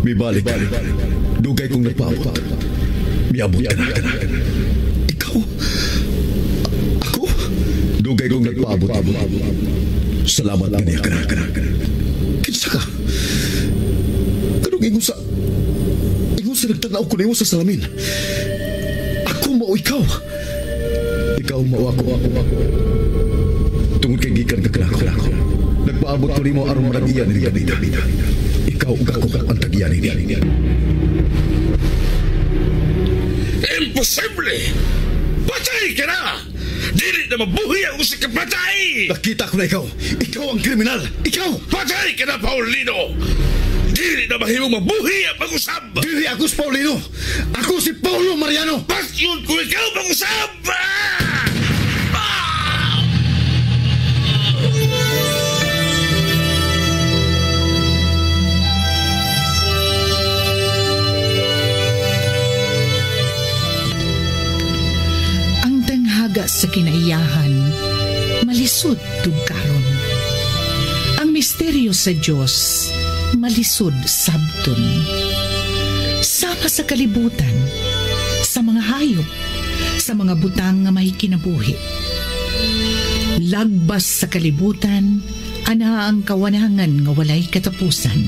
Mibalik ka. Dugay kong nagpaabot. Miabot ka na. Ikaw? Ako? Dugay kong nagpaabot. Salamat kaniya ka na. Kinsa ka? Kanong ingon sa... Ingon sa nagtanaw ko nimo sa salamin. Ako mao ikaw. Ikaw mao ako. Tungod kay gikan ka kanako. Nagpaabot ko nimo aron manag-iya ni Ganita. Ikaw ug ako ang tag-iya nini. Imposible! Patay ka na! Dili na mabuhi ang usa ka patay! Nakita ko na ikaw! Ikaw ang kriminal! Ikaw! Patay ka na, Paulino! Dili na mahimong mabuhi ang pag-usab! Dili ako si Paulino! Ako si Paulo Mariano! Patyon ko ikaw pag-usab! Sa kinaiyahan, malisod tugkaron. Ang misteryo sa Diyos, malisod sabton. Sama sa kalibutan, sa mga hayop, sa mga butang nga may kinabuhi. Lagbas sa kalibutan, ana ang kawanangan nga walay katapusan.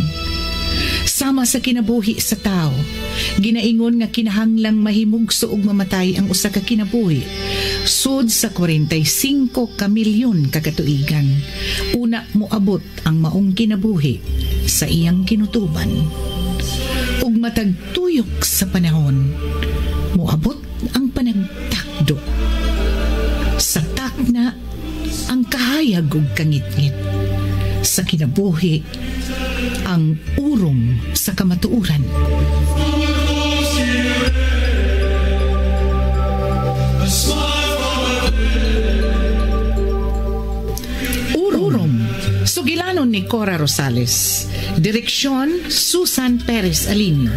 Sama sa kinabuhi sa tao, ginaingon nga kinahanglang mahimugso ug mamatay ang usa ka kinabuhi. Sud sa 45 ka milyon ka katuigan, una moabot ang maong kinabuhi sa iyang kinutuban. Ug matag tuyok sa panahon, moabot ang panagtakdo. Sa takna, ang kahayag ug kangitngit. Sa kinabuhi, ang urong sa kamatuoran. Urong, sugilanon ni Cora Rosales. Direksyon, Susan Perez Alinio.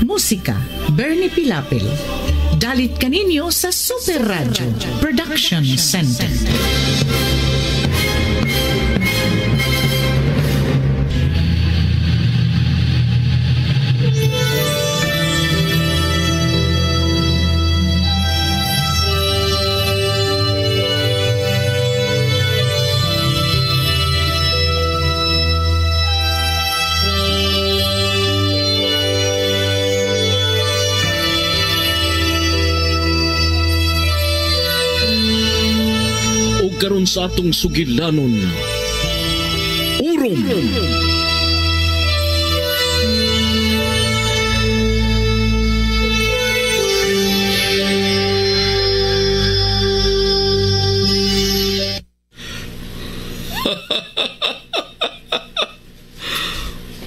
Musika, Bernie Pilapil. Dalit kaninyo sa Super Radio Production Center. Karon sa atong sugilanon, Urom.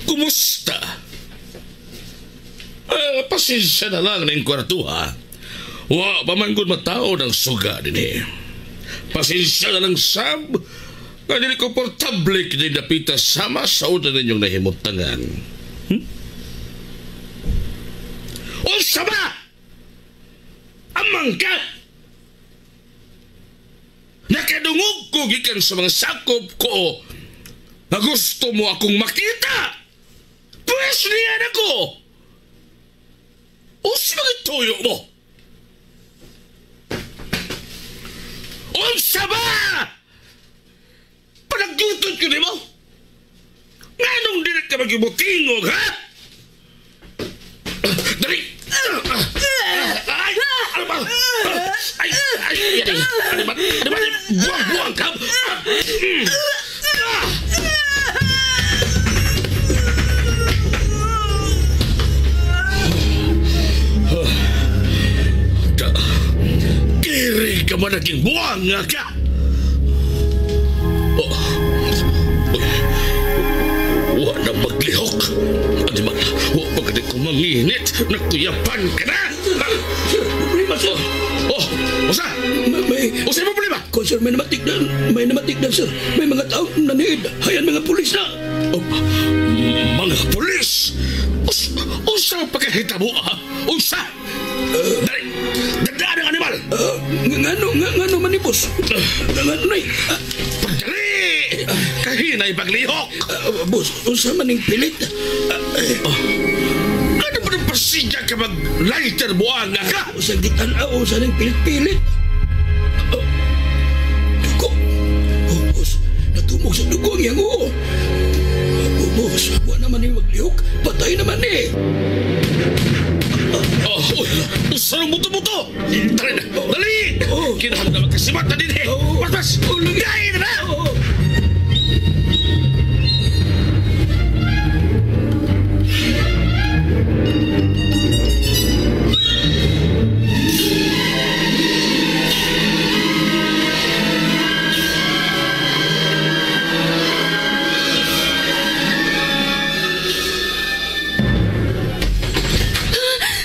Kumusta? Pasensya na lang ng kwartuha. Wa pa man gud matao ng suga dinhi. Pasensya na lang sab, nga dili komportable kini dapita sama sa una ninyong nahimutangan. Unsa ba? Amang ka! Nakadungog ko gikan sa mga sakop ko na gusto mo akong makita. Pwes niyan ako! Unsa mga tuyo mo? Unsa ba? Panagutod ko nimo? Nganong dili ka magibutingog, ha? Dali! Ay! Ano ba? Ay! Ay! Ano ba? Ano ba? Buwang-buwang ka! Kiri ka man naging buwang ka! Oh. Wa na maglihok. Ano ba? Wa pa ka ko manginit. Nagkuyapan ka na! Sir, problema, sir. Oh, usa! May... Usa yung problema? Kung sir, may namatigdan. May namatigdan, sir. May mga tao naniid. Hayan mga pulis na. Oh, mga pulis? Usa ang pagkahita mo, ha? Usa! Dali! Dadaan ang animal! Ngano man ni boss? Ngano na eh? Pagdali! Kahit Dili na ipaglihok. Boss, unsa man ning pilit? Ano ba ng pasidya ka mag-lighter buang ka? Sa gitan-aw sa ning pilit-pilit. Dugo. Oh, boss, natumog sa dugo ang iyang oo. Boss, wa naman ni maglihok. Patay naman eh. Oh, usa ng buto-buto! Dali na! Dali! Oh. Kinahanglan na magkasibat na din eh! Oh. Mas, mas! Oh, lagi. Dali na! Oh.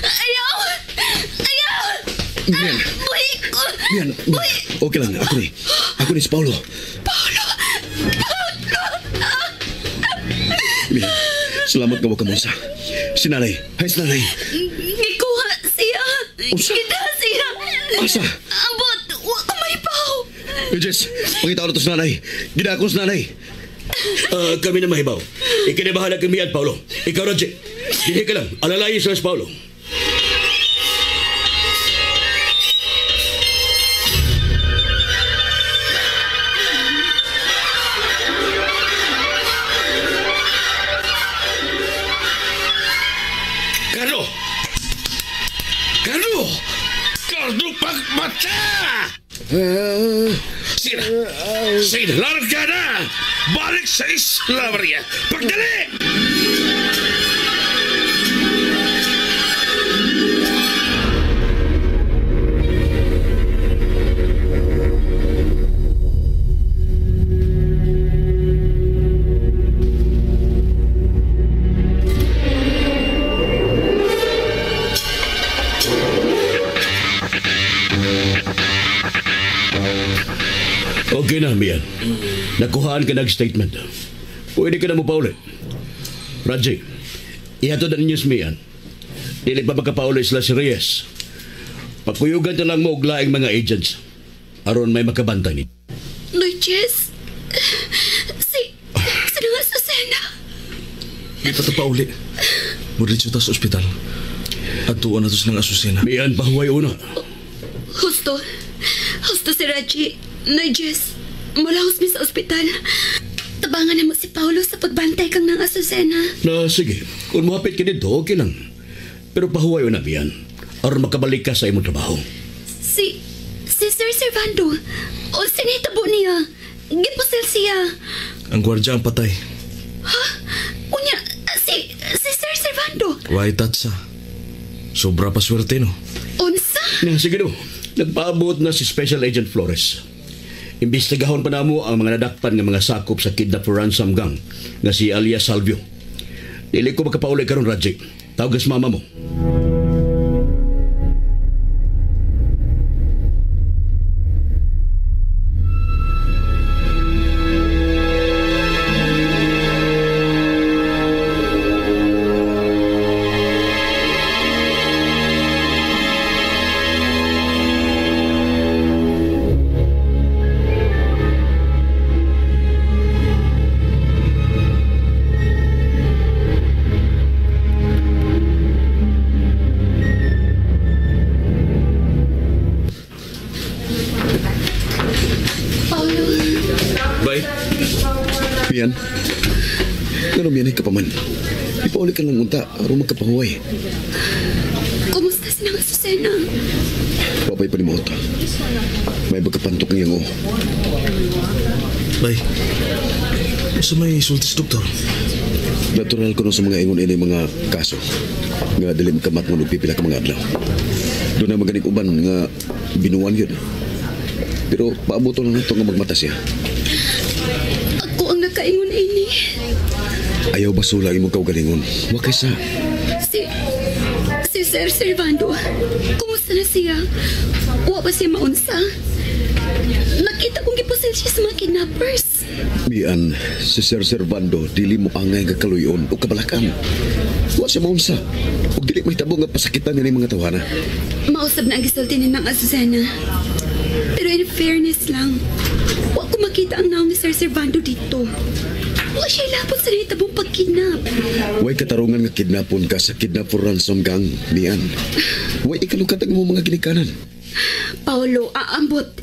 Ayaw! Ayaw! Mian, Buhi ko! Mian, okay lang. Ako ni. Ako ni si Paolo. Paolo! Mian, salamat nga wa ka mo sa. Si nanay. Hay, si nanay. Gikuha siya! Unsa? Kita siya! Asa? Ambot! Wa ko mahibaw! Jess, pakita ko na to sa nanay. Gidakon sa nanay. Kami na mahibaw. Ikaw na bahala kami at Paolo. Ikaw, Roger. Dinhi ka lang. Alalayin sila si Paolo. Carlo! Carlo! Carlo, pagmata! Sige na! Sige na, larga na! Balik sa Isla Maria! Pagdali! Okay na, Mian. Nakuhaan ka nag-statement. Pwede ka na mo pauli. Raji, ihatod ang news, Mian. Dili pa makapauli sila si Reyes. Pagkuyugan na lang mo og laing mga agents. Aron may makabantay ni. Noy, Jess! Si nga Susana! Di pa ta pauli. Muricho ta sa ospital. Adtuon na to silang Azucena. Mian, pahuway una. Husto. Husto si Raji. Noy, Jess. Mulahos mi sa ospital. Tabangan na mo si Paolo sa pagbantay kang ng Azucena. Na sige, kung mohapit ka dito, okay lang. Pero pahuway una, Mian. Aron makabalik ka sa imong trabaho. Si Sir Servando. O sinitabo niya. Gipusil siya. Ang gwardya ang patay. Ha? Unya, si Sir Servando. Why tatsa? Sobra pa swerte, no? Unsa? Na, sige no. Nagpaabot na si Special Agent Flores. Imbestigahon pa namo ang mga nadakpan nga mga sakop sa kidnap for ransom gang nga si alias Salvio. Dili ko makapauli karon, Raji. Tawag sa mama mo. Paolo. Bye. Mian, ngano Mian, ka pa man. Ipauli ka lang unta, aron magkapahuway. Kumusta si nang Azucena? Wapay panimuot. May pagkapantok niyang o. Bye. Sa may sultis, doktor. Natural ko no sa mga ingon ini mga kaso. Nga dili makamat mo pipila ka mga adlaw. Doon na maganig uban nga binuan yun. Pero paabuto na nato nga magmata siya. Ako ang nakaingon ini. Ayaw basula imong kaugalingon. Wa kaysa Si Sir Servando. Kumusta na siya? Wa ba siya maunsa? Nakita kong gipusil siya sa mga kidnappers. Mian, si Sir Servando dili mo angay nga kaluyon o kabalakan. Wa siya maunsa. Ug dili mahitabo nga pasakitan niya mga tawhana. Mausab na ang gisulti ni Nang Azucena. Pero in fairness lang, wa ko makita ang naong ni Sir Servando dito. Wa siya ilapot sa nahitabong pagkidnap. Way katarungan nga kidnapon ka sa kidnap for ransom gang, Mian. Way ikalukat ang imong mga ginikanan. Paolo, aambot.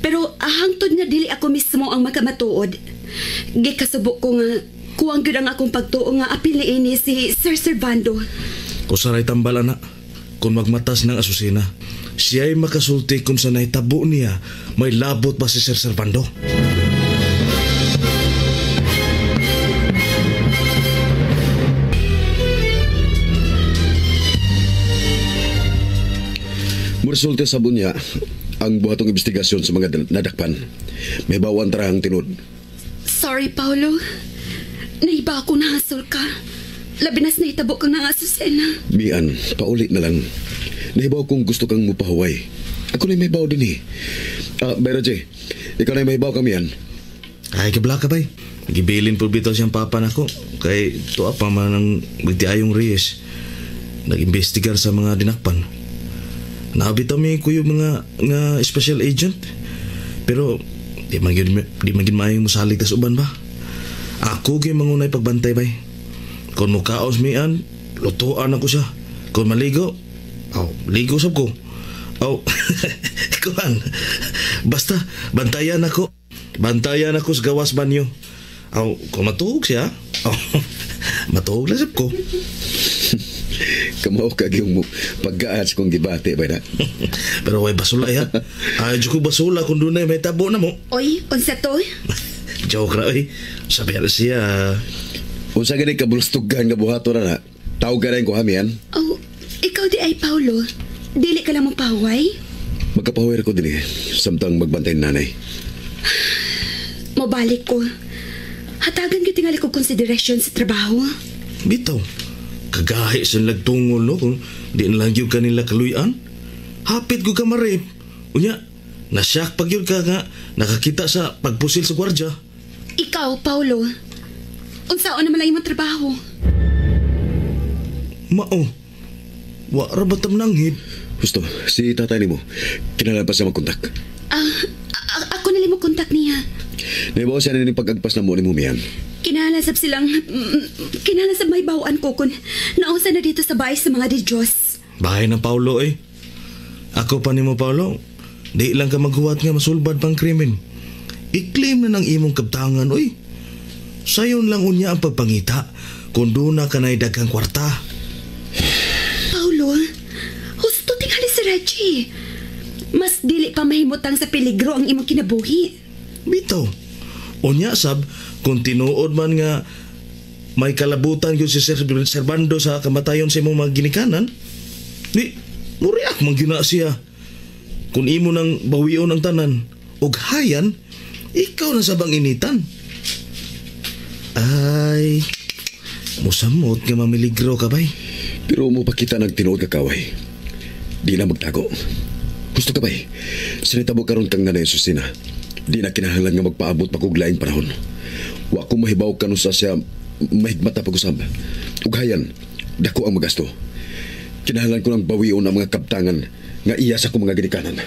Pero hangtod nga dili ako mismo ang makamatuod. Gikasubo ko nga kuwang gyud ang akong pagtuo nga apil niini si Sir Servando. Usaray tambal ana, kung magmatas ng asusina, siya'y makasulti kung sa nahitabo niya may labot ba si Sir Servando. Muresulta sa bunya ang buhatong investigasyon sa mga nadakpan. May bawang tara ang tinud. Sorry, Paolo. Naiba ako nahasol ka. Labi nas nahitabo kang nang asusena. Mian, paulit na lang. Nahibaw kung gusto kang mupahuway. Ako na may baw din eh. Bay Raji, ikaw na may baw kami yan. Ay, kabla ka bay. Gibilin po bitaw siyang papa nako. Kay tuwa pa man ang magdiayong Reyes. Nag-imbestigar sa mga dinakpan. Naabitaw mi kuyo mga nga special agent. Pero di man gyud maayong mosalig tas uban ba. Ako gyud mangunay pagbantay bay. Kung mukaos mian, lutuan ako siya. Kung maligo, aw, ligo sab ko. Aw, kuan. Basta bantayan ako. Bantayan ako sa gawas banyo. Aw, kung matuog siya, aw, matuog lang sab ko. Kamao ka gyud mo paggaat kung gibati ba na. Pero way basula ya. Ay ko basula kung dunay may tabo na mo. Oy, unsa to? Joke ra oy. Sabi ra siya. Unsa gani ka bulustugan nga buhaton na na? Tawag ka rin ko hamian. Oh, ikaw di ay Paolo. Dili ka lang mapaway? Magkapahuwir ko din eh. Samtang magbantay ni nanay. Mabalik ko. Hatagan gyud tingali ko consideration sa trabaho. Bitaw. Kagahi sa lagtungol no kung di na lang gyud kanila kaluyan. Hapit ko ka marip. Unya, nasyak pag yun ka nga nakakita sa pagpusil sa gwardya. Ikaw, Paolo. Unsaon naman lang imong trabaho? Mao. Wa ra ba tam nanghid? Gusto, si tatay nimo. Kinahanglan pa siya magkontak. Ako na lang mo kontak niya. Naibaw siya na pag-agpas na mo ni Mian. Kinahanglan sab silang kinahanglan sab may bawaan ko kun naunsa na dito sa bahay sa mga di Diyos. Bahay ng Paolo eh. Ako pa nimo Paolo. Di lang ka maghuwat nga masulbad pang krimen. I-claim na ng imong kabtangan oy. Sayon lang unya ang pagpangita kung doon na ka na'y daghang kwarta. Paolo, husto tingali si Reggie. Mas dili pa mahimutang sa peligro ang imong kinabuhi. Bitaw. Unya sab, kung tinuod man nga may kalabutan yun si Sir Servando sa kamatayon sa imong mga ginikanan, di, muriak man gyud na siya. Kung imo nang bawion ang tanan, og hayan, ikaw na sabang initan. Ay, musamot nga mamiligro ka bay. Pero mo pakita ng tinuod ka kaway. Di na magtago. Gusto ka bay? Sinitabo karon kang nanay Susina. Di na kinahanglan nga magpaabot pa kog laing panahon. Wa ko mahibaw kanusa siya mahigmata pag-usab. Ug hayan, dako ang magasto. Kinahanglan ko nang bawion ang mga kabtangan nga iya sa akong mga ginikanan.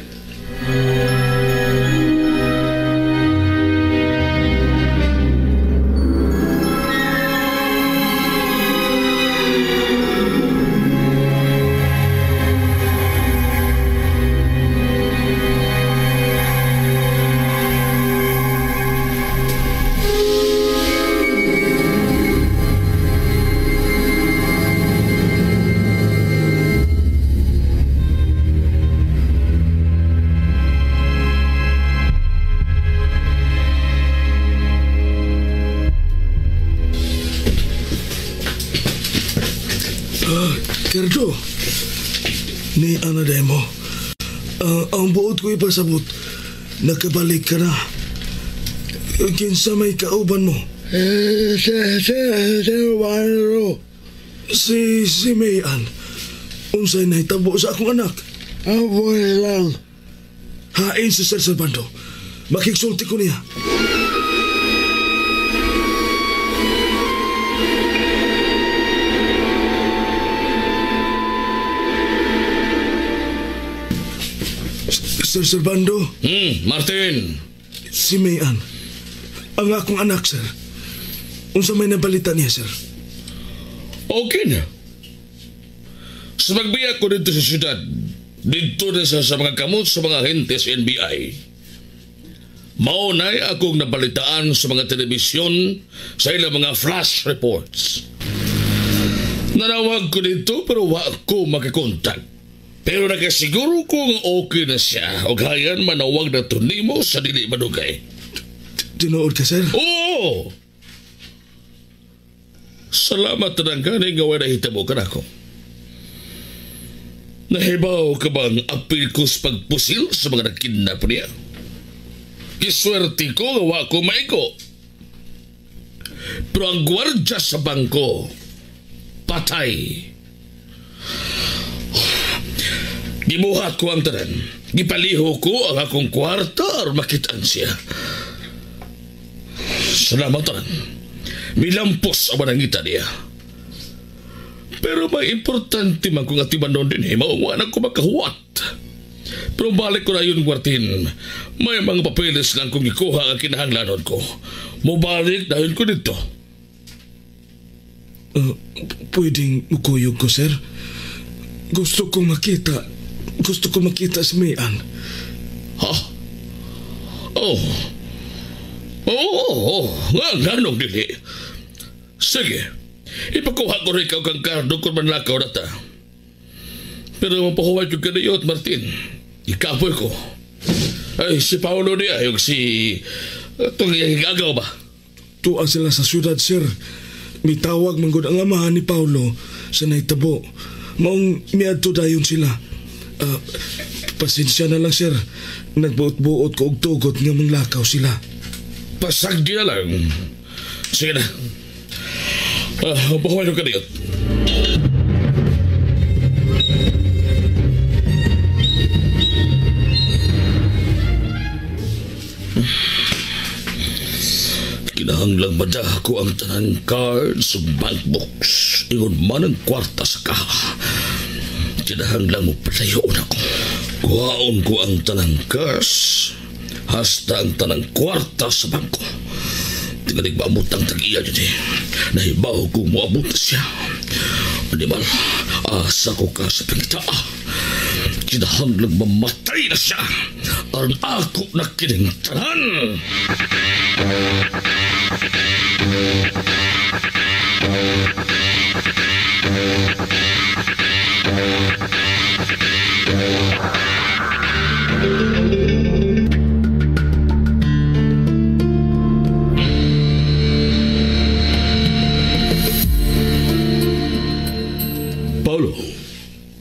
Kerdo, ni Ana Demo, ang buot ko ipasabot, nakabalik ka na. Kinsa may kauban mo? Si Mayan, unsay nahitabo sa akong anak? Aboy lang. Hain si Sir Servando, makigsulti ko niya. Sir Servando. Martin. Si Mayan. Ang akong anak, sir. Unsa may nabalita niya, sir? Okay na. Sa pagbiya ko dito sa syudad, dito na sa mga kamot sa mga ahente sa NBI. Maunay akong nabalitaan sa mga telebisyon sa ilang mga flash reports. Nanawag ko dito pero wa ko makakontak. Pero nakasiguro ko nga okay na siya o hayan manawag na to nimo sa dili madugay. Tinuod ka, sir? Oo! Salamat na gani nga wala hitabo ka nako. Nahibaw ka bang apil ko sa pagpusil sa mga nakidnap niya? Kiswerte ko nga wa ko maigo. Pero ang gwardya sa bangko, patay. Gibuhat ko ang tanan. Gipaliho ko ang akong kwarta aron makitaan siya. Salamat tanan. Milampos ang manangita niya. Pero may importante man kung atiman doon din, mauwa na ko makahuwat. Pero balik ko na yun, Martin. May mga papeles lang kong ikuha ang kinahanglanon ko. Mubalik dahil ko dito. Pwedeng mukuyog ko, sir. Gusto kong makita. Gusto kong makita si Mayan. Ha? Oh. Oo. Nganong dili. Sige. Ipakuha ko rin ikaw kang kardo kung manlakaw na ta. Pero mapahuway ko kaniyot, Martin. Ikapoy ko. Ay, si Paolo niya, yung si... Itong gagaw ba? Tuwa sila sa syudad, sir. Mitawag manggod ang amahan ni Paolo sa naitabo. Maong miadto dayon sila. Pasensya na lang, sir. Nagbuot-buot ko og tugot nga manglakaw sila. Pasagdi na lang. Sige na. Pahuway ko kaniyot. Kinahanglang madaha ko ang tanang cards ug bank books. Ingon man ang kwarta sa kaha. Kinahanglang mo patayoon ako. Kuhaon ko ang tanang cash hasta ang tanang kwarta sa bangko. Tingalig maabot ang tag-iya dyan eh. Nahibaw ko moabot na siya. Animal, asa ko ka sa pangita. Kinahanglang mamatay na siya. Aron ako na kining tanan. Paolo,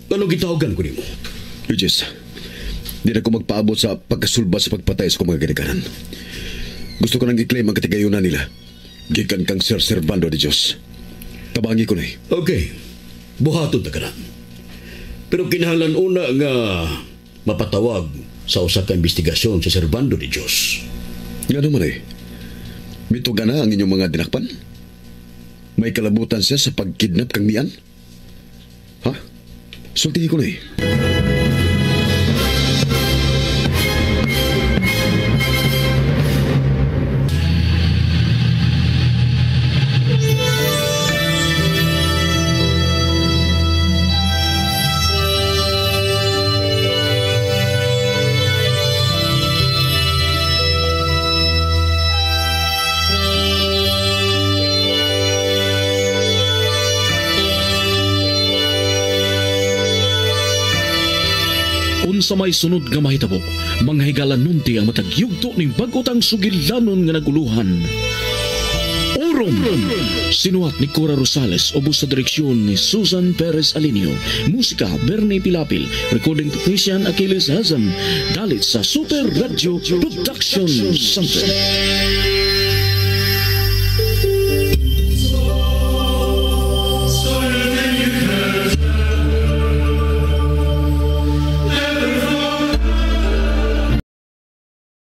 anong gitawagan ko nimo? Regis, di na ko magpaabot sa pagkasulba sa pagpatay sa mga ginikanan. Gusto ko nang i-claim ang katigayunan nila. Gikan kang Sir Servando de Dios. Tabangi ko na eh. Okay, buhaton ta ka na. Pero kinahanglan una nga mapatawag sa usa ka investigasyon sa Servando de Dios. Nga naman eh. Mituga na ang inyong mga dinakpan? May kalabutan siya sa pagkidnap kang Mian? Ha? Sultihin ko na eh. Sa may sunod nga mahitabo, manghigala nunti ang matag yugto ning bag-otang sugilanon nga naguluhan. Orom! Sinuhat ni Cora Rosales, ubos sa direksyon ni Susan Perez Alinio. Musika, Bernie Pilapil. Recording technician, Achilles Hazam. Dalit sa Super Radio Production Center.